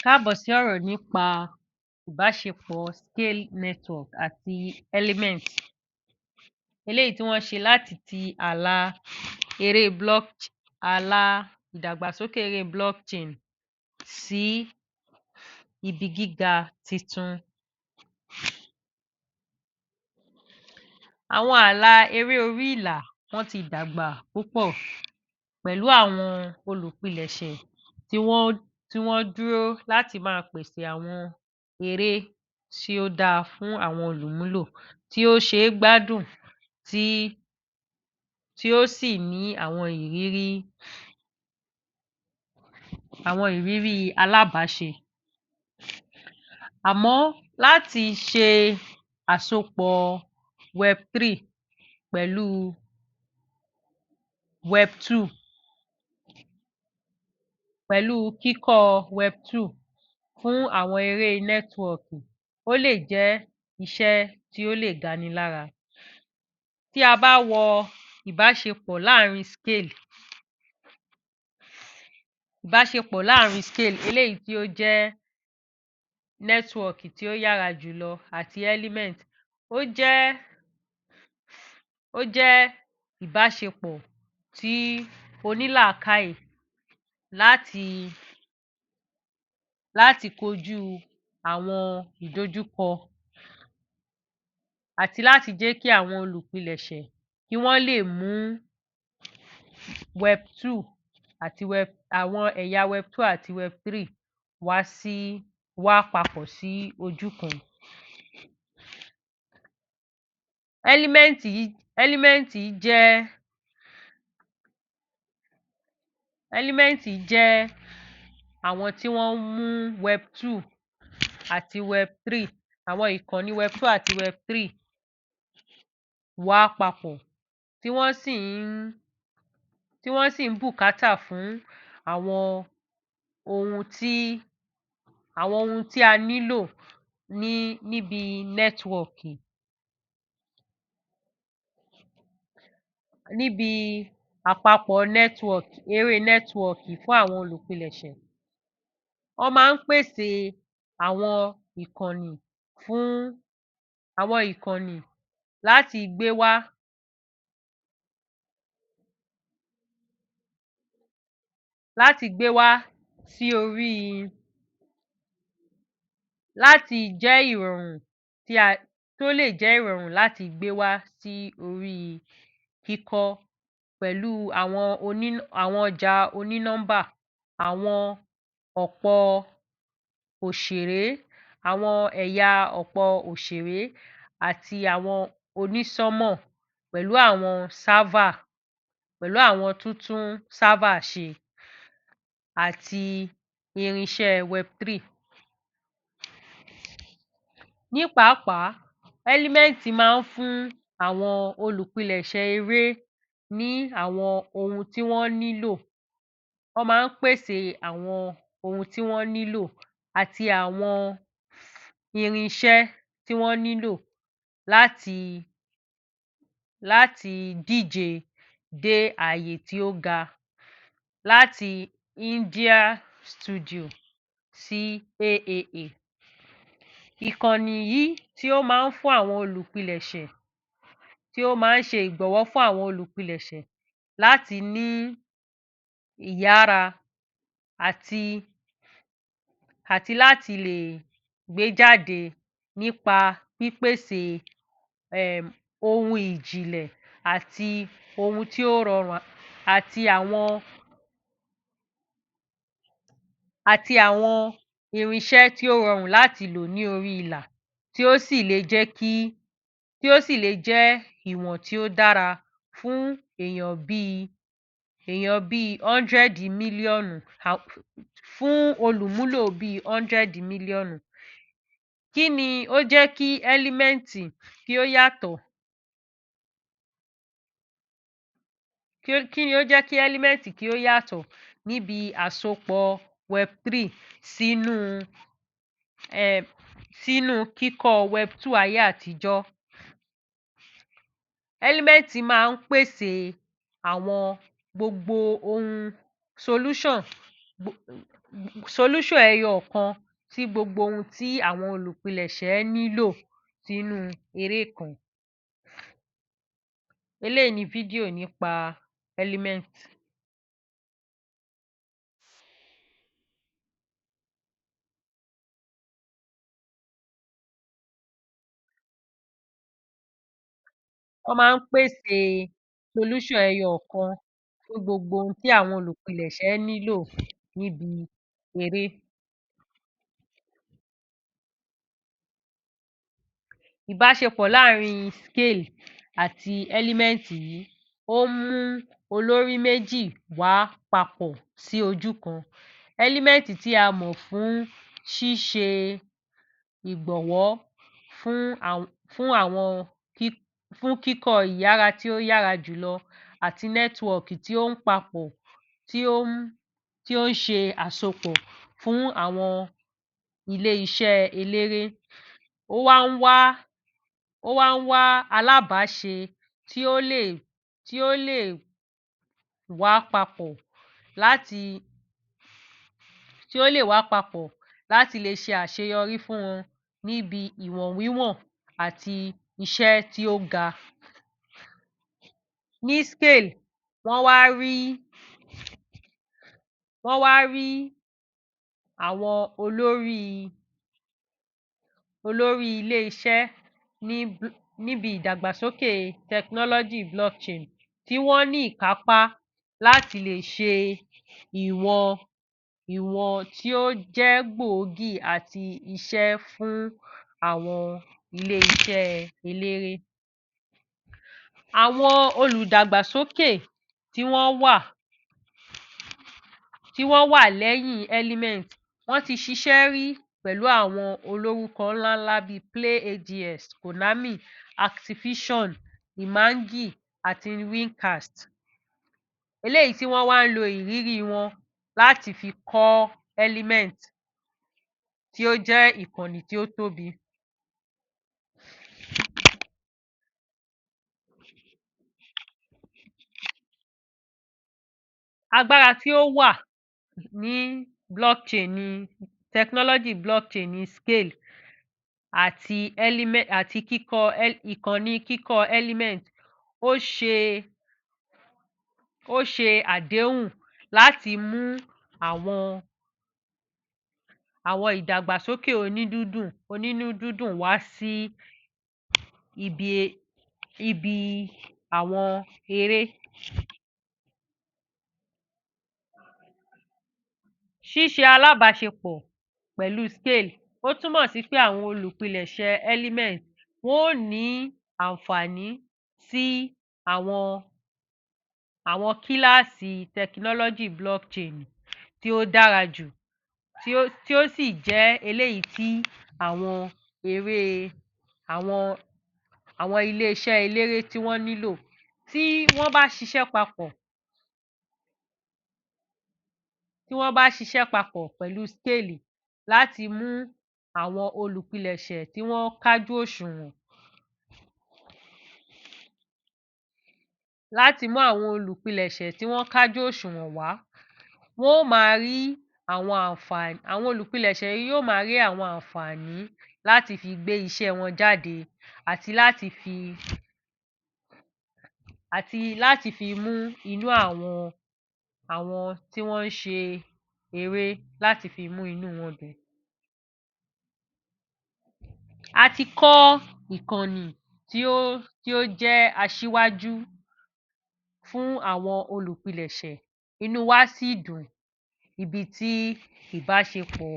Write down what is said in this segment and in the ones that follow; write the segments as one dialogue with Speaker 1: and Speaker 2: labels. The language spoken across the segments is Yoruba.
Speaker 1: Káàbọ̀ sí ọ̀rọ̀ nípa ìbáṣepọ̀ Scale Network àti Element, eléyìí tí wọ́n ṣe láti ti àla eré block, àla ìdàgbàsókè eré blockchain sí ibi gíga titun. Àwọn àla eré orí ìlà, wọ́n ti dàgbà púpọ̀ pẹ̀lú àwọn olùpilẹ̀ṣẹ̀ tí wọ́n dúró láti máa pèsè àwọn eré tí ó dáa fún àwọn olùmúlò, tí ó ṣe é gbádùn, tí ó sì ní àwọn ìrírí alábàáṣe. Àmọ́ láti ṣe àsopọ̀ Web3 pẹ̀lú Web2, pẹ̀lú kíkọ́ Web2 fún àwọn eré network, ó lè jẹ́ iṣẹ́ tí ó lè gani lára. Tí a bá wọ ìbáṣepọ̀ láàrin Scale, ìbáṣepọ̀ láàrin Scale eléyìí tí ó jẹ́ network tí ó yára jùlọ àti Element, ó jẹ́ ìbáṣepọ̀ tí onílàákàyè láti kojú àwọn ìdojúkọ àti láti jẹ́ kí àwọn olùpilẹ̀ṣẹ̀ kí wọ́n lè mú Web2 àti web, àwọn ẹ̀yà Web2 àti Web3 wá papọ̀ sí ojú kan. Element jẹ́ àwọn tí wọ́n ń mú Web2 àti Web3, àwọn ìkànnì Web2 àti Web3 wá papọ̀, tí wọ́n sì ń bùkátà fún àwọn ohun tí a nílò níbi network, níbi àpapọ̀ network, eré network fún àwọn olùpilẹ̀ṣẹ̀. Wọ́n máa ń pèsè àwọn ìkànnì fún àwọn ìkànnì láti gbé wá sí orí, láti jẹ́ ìrọ̀rùn tó lè jẹ́ ìrọ̀rùn láti gbé wá sí orí kíkọ́ pẹ̀lú àwọn ọjà onínọ́mbà, àwọn ọ̀pọ̀ òṣèré, àwọn ẹ̀yà ọ̀pọ̀ òṣèré àti àwọn onísánmọ̀ pẹ̀lú àwọn server, pẹ̀lú àwọn títún server ṣe àti irinṣẹ́ Web3. Ní pàápàá, Element máa ń fún àwọn olùpilẹ̀ṣẹ̀ eré ní àwọn ohun tí wọ́n nílò, wọ́n máa ń pèsè àwọn ohun tí wọ́n nílò àti àwọn irinṣẹ́ tí wọ́n nílò láti díje dé àyè tí ó ga láti India studio sí AAA. Ìkànnì yìí tí ó máa ń fún àwọn olùpilẹ̀ṣẹ̀, tí ó máa ń ṣe ìgbọ̀wọ́ fún àwọn olùpilẹ̀ṣẹ̀ láti ní ìyára àti láti lè gbé jáde nípa pípèsè ohun ìjìnlẹ̀ àti ohun tí ó rọrùn àti àwọn irinṣẹ́ tí ó rọrùn láti lò ní orí ìlà, tí ó sì lè jẹ́ ìwọ̀n tí ó dára fún èèyàn bíi 100 mílíọ̀nù, fún olùmúlò bíi 100 mílíọ̀nù. Kí ni ó jẹ́ kí Element kí ó yàtọ̀? Kí ni ó jẹ́ kí Element kí ó yàtọ̀ níbi àsopọ̀ Web3 sínú kíkọ́ Web2 ayé àtijọ́? Element máa ń pèsè àwọn gbogbo ohun solution. Solution ẹyọ kan sí gbogbo ohun tí àwọn olùpilẹ̀ṣẹ̀ nílò sínú eré kan. Eléyìí ni fídíò nípa element. Wọ́n máa ń pèsè solution ẹyọ kan fún gbogbo ohun tí àwọn olùpilẹ̀ṣẹ̀ nílò níbi eré. Ìbáṣepọ̀ láàrin scale àti element yìí, ó ń mú olórí méjì wá papọ̀ sí ojú kan. Element tí a mọ̀ fún ṣíṣe ìgbọ̀nwọ́ fún kíkọ́ ìyára tí ó yára jùlọ àti network tí ó ń papọ̀, tí ó ń ṣe àsopọ̀ fún àwọn ilé-iṣẹ́ eléré. Ó wá ń wá alábàáṣe tí ó lè wá papọ̀ láti lè ṣe àṣeyọrí fún wọn níbi ìwọ̀n wíwọ̀n àti iṣẹ́ tí ó ga. Ní scale, wọ́n wá rí àwọn olórí ilé-iṣẹ́ níbi ìdàgbàsókè technology blockchain tí wọ́n ní ìkápá láti lè ṣe ìwọ̀n tí ó jẹ́ gbòógì àti iṣẹ́ fún àwọn ilé-iṣẹ́ eléré. Àwọn olùdàgbàsókè tí wọ́n wà lẹ́yìn element, wọ́n ti ṣiṣẹ́ rí pẹ̀lú àwọn olórúkọ ńlá ńlá bí i PlayAGS, Konami, Activision, Imangi àti Wincast. Eléyìí tí wọ́n wá ń lo ìrírí wọn láti fi kọ́ element tí ó jẹ́ ìkànnì tí ó tóbi. Agbára tí ó wà ní blockchain ni technology blockchain ni scale àti ìkànnì kíkọ́ element. Ó ṣe àdéhùn láti mú àwọn ìdàgbàsókè onínúdídùn wá sí ibi àwọn eré. Ṣíṣe alábàáṣepọ̀ pẹ̀lú scale, ó túmọ̀ sí pé àwọn olùpilẹ̀ṣẹ̀ element, wọ́n ó ní àǹfààní sí àwọn kíláàsì technology blockchain tí ó dára jù, tí ó sì jẹ́ eléyìí tí àwọn ilé-iṣẹ́ eléré tí wọ́n nílò. Tí wọ́n bá ṣiṣẹ́ papọ̀, Tí wọ́n bá ṣiṣẹ́ papọ̀ pẹ̀lú scale láti mú àwọn olùpilẹ̀ṣẹ̀ tí wọ́n kájú òṣùwọ̀n, láti mú àwọn olùpilẹ̀ṣẹ̀ tí wọ́n kájú òṣùwọ̀n wá, wọ́n ó máa rí àwọn àǹfààní, àwọn olùpilẹ̀ṣẹ̀ yìí yóò máa rí àwọn àǹfààní láti fi gbé iṣẹ́ wọn jáde àti láti fi mú inú àwọn tí wọ́n ń ṣe eré, láti fi mú inú wọn dùn. A ti kọ́ ìkànnì tí ó jẹ́ aṣíwájú fún àwọn olùpilẹ̀ṣẹ̀, inú wa sì dùn ibi tí ìbáṣepọ̀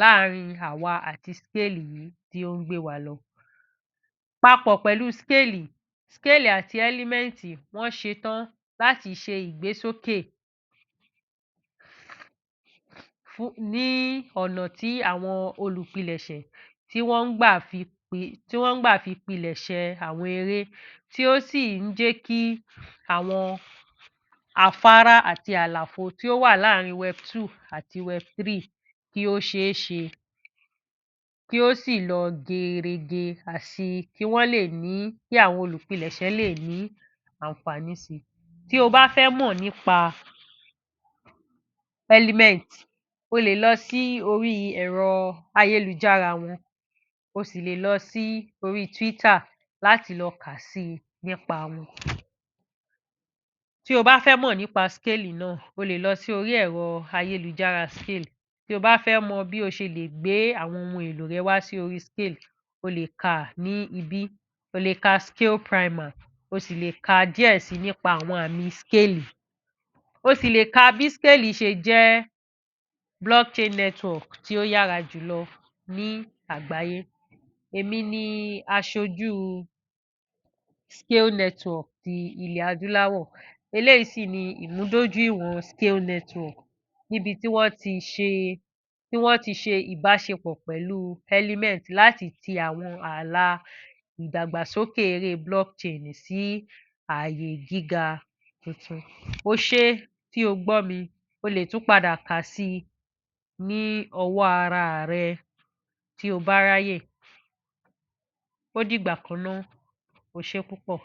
Speaker 1: láàrin àwa àti scale yìí tí ó ń gbé wa lọ. Papọ̀ pẹ̀lú scale, scale àti element, wọ́n ṣetán láti ṣe ìgbésókè ní ọ̀nà tí àwọn olùpilẹ̀ṣẹ̀ tí wọ́n ń gbà fi pilẹ̀ṣẹ̀ àwọn eré, tí ó sì ń jẹ́ kí àwọn afárá àti àlàfo tí ó wà láàrin web2 àti web3 kí ó ṣe é ṣe, kí ó sì lọ gerege àti kí àwọn olùpilẹ̀ṣẹ̀ lè ní àǹfààní sí. Tí o bá fẹ́ mọ̀ nípa element. O lè lọ sí orí ẹ̀rọ ayélujára wọn, o sì lè lọ sí orí Twitter láti lọ kà sí nípa wọn. Tí o bá fẹ́ mọ̀ nípa Scale náà, o lè lọ sí orí ẹ̀rọ ayélujára Scale. Tí o bá fẹ́ mọ bí o ṣe lè gbé àwọn ohun èlò rẹ wá sí orí Scale, o lè kà ní ibí. O lè ka Scale Primer, o sì lè ka díẹ̀ sí nípa àwọn àmì Scale. O sì lè ka bí Scale ṣe jẹ́ blockchain network tí ó yára jùlọ ní àgbáyé. Èmi ni aṣojú Scale Network ti ilẹ̀ adúláwọ̀. Eléyìí sì ni ìmúdójúìwọ̀n Scale Network níbi tí wọ́n ti ṣe ìbáṣepọ̀ pẹ̀lú Element láti ti àwọn ààlà ìdàgbàsókè eré blockchain sí ààyè gíga tuntun. O ṣé tí o gbọ́ mi, o lè tún padà kà sí i ní ọwọ́ ara rẹ tí o bá ráyè. Ó dìgbà kan ná, o ṣé púpọ̀.